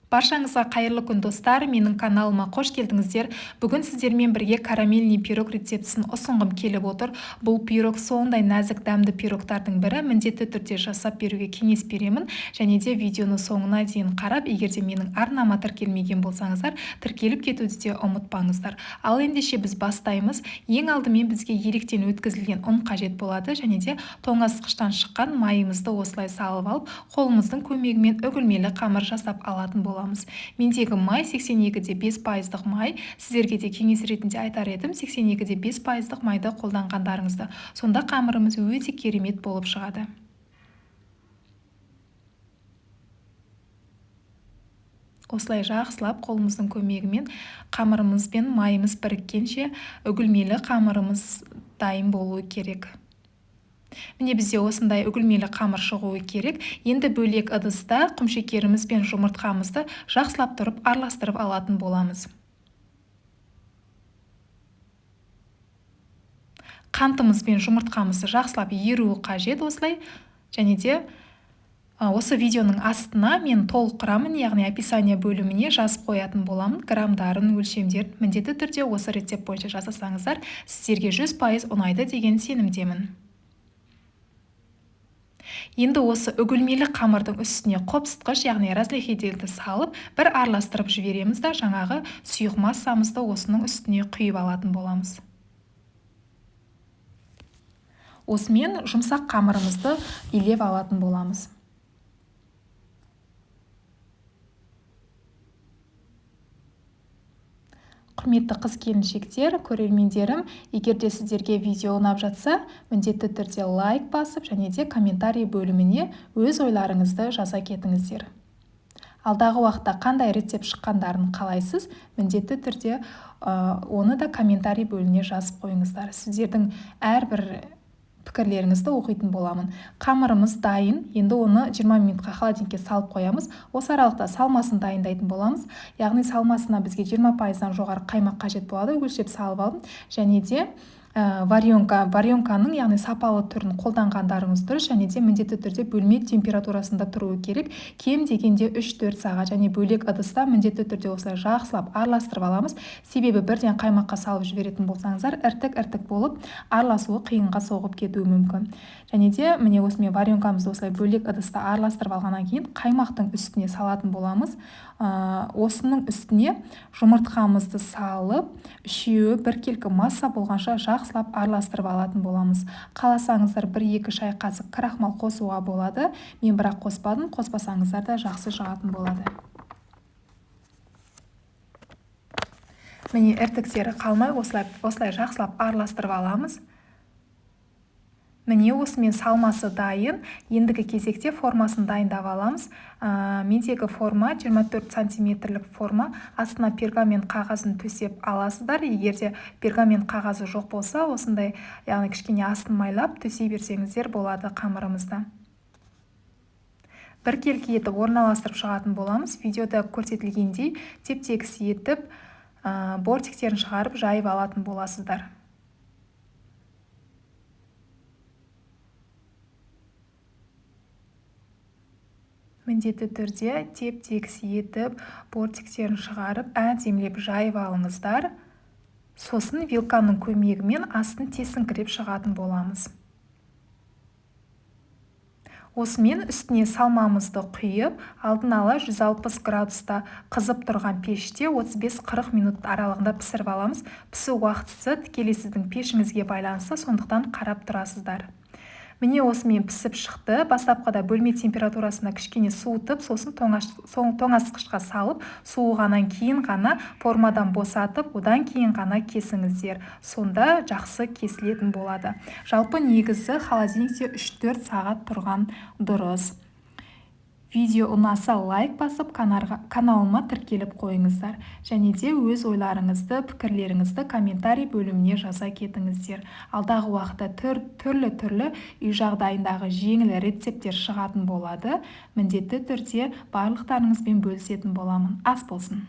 Баршаңызға қайырлы күн, достар! Менің каналыма қош келдіңіздер. Бүгін сіздермен бірге карамельный пирог рецептісін ұсынғым келіп отыр. Бұл пирог сондай нәзік, дәмді пирогтардың бірі, міндетті түрде жасап беруге кеңес беремін. Және де видеоны соңына дейін қарап, егер де менің арнама тіркелмеген болсаңыздар, тіркеліп кетуді де ұмытпаңыздар. Ал ендеше біз бастаймыз. Ең алдымен бізге електен өткізілген ұн қажет болады және де тоңазытқыштан шыққан майымызды осылай салып алып, қолымыздың көмегімен үгілмелі қамыр жасап алатын боламыз. Мендегі май 82,5 пайыздық май. Сіздерге де кеңес ретінде айтар едім 82,5 пайыздық майды қолданғандарыңызды. Сонда қамырымыз өте керемет болып шығады. Осылай жақсылап қолымыздың көмегімен қамырымыз бен майымыз біріккенше үгілмелі қамырымыз дайын болуы керек. Міне, бізде осындай үгілмелі қамыр шығуы керек. Енді бөлек ыдыста құмшекеріміз бен жұмыртқамызды жақсылап тұрып араластырып алатын боламыз. Қантымыз бен жұмыртқамызды жақсылап еруі қажет осылай. Және де осы видеоның астына мен толық құрамын, яғни описание бөліміне жазып қоятын боламын, грамдарын, өлшемдерін. Міндетті түрде осы рецепт бойынша жасасаңыздар, сіздерге 100% ұнайды деген сенімдемін. Енді осы үгілмелі қамырдың үстіне қопсытқыш, яғни разрыхлительді салып, бір араластырып жібереміз да, жаңағы сұйық массамызды осының үстіне құйып алатын боламыз. Осымен жұмсақ қамырымызды илеп алатын боламыз. Құрметті қыз-келіншектер, көрермендерім, егер де сіздерге видео ұнап жатса, міндетті түрде лайк басып және де комментарий бөліміне өз ойларыңызды жаза кетіңіздер. Алдағы уақытта қандай рецепт шыққандарын қалайсыз, міндетті түрде оны да комментарий бөліміне жазып қойыңыздар. Сіздердің әрбір пікірлеріңізді оқитын боламын. Қамырымыз дайын. Енді оны 20 минутқа холодильникке салып қоямыз. Осы аралықта салмасын дайындайтын боламыз. Яғни салмасына бізге 20%-дан жоғары қаймақ қажет болады. Өлшеп салып алдым. Және де варенканың, яғни сапалы түрін қолданғандарыңыз дұрыс, және де міндетті түрде бөлме температурасында тұруы керек. Кем дегенде 3-4 сағат, және бөлек ыдыста міндетті түрде осылай жақсылап араластырып аламыз. Себебі бірден қаймаққа салып жіберетін болсаңыздар, іртік-іртік болып араласуы қиынға соғып кетуі мүмкін. Және де міне осымен варенкамызды осылай бөлек ыдыста араластырып алғаннан кейін қаймақтың үстіне салатын боламыз. Осының үстіне жұмыртқамызды салып, үшеуі біркелкі масса болғанша жақсылап араластырып алатын боламыз. Қаласаңыздар 1-2 шай қасық крахмал қосуға болады. Мен бірақ қоспадым, қоспасаңыздар да жақсы шығатын болады. Міне, іртіктері қалмай осылай жақсылап араластырып аламыз. Міне, осымен салмасы дайын. Ендігі кезекте формасын дайындап аламыз. Мендегі форма 24 сантиметрлік форма. Астына пергамент қағазын төсеп аласыздар. Егер де пергамент қағазы жоқ болса, осындай, яғни кішкене астын майлап төсей берсеңіздер болады қамырымызды. Біркелкі етіп орналастырып шығатын боламыз. Видеода көрсетілгендей теп-тегіс етіп, бортиктерін шығарып жайып алатын боласыздар. Міндетті түрде теп-тегіс етіп бортиктерін шығарып әдемілеп жайып алыңыздар. Сосын вилканың көмегімен астын тесіңкіреп шығатын боламыз. Осымен үстіне салмамызды құйып, алдын ала 160 градуста қызып тұрған пеште 35-40 минут аралығында пісіріп аламыз. Пісу уақытысы тікелей сіздің пешіңізге байланысты, сондықтан қарап тұрасыздар. Міне, осымен пісіп шықты. Бастапқыда бөлме температурасында кішкене суытып, сосын тоңазытқышқа салып, суығаннан кейін ғана формадан босатып, одан кейін ғана кесіңіздер. Сонда жақсы кесілетін болады. Жалпы негізі холодильникте 3-4 сағат тұрған дұрыс. Видео ұнаса лайк басып, каналыма тіркеліп қойыңыздар. Және де өз ойларыңызды, пікірлеріңізді комментарий бөліміне жаза кетіңіздер. Алдағы уақытта түрлі-түрлі үй жағдайындағы жеңіл рецепттер шығатын болады. Міндетті түрде барлықтарыңызбен бөлісетін боламын. Ас болсын!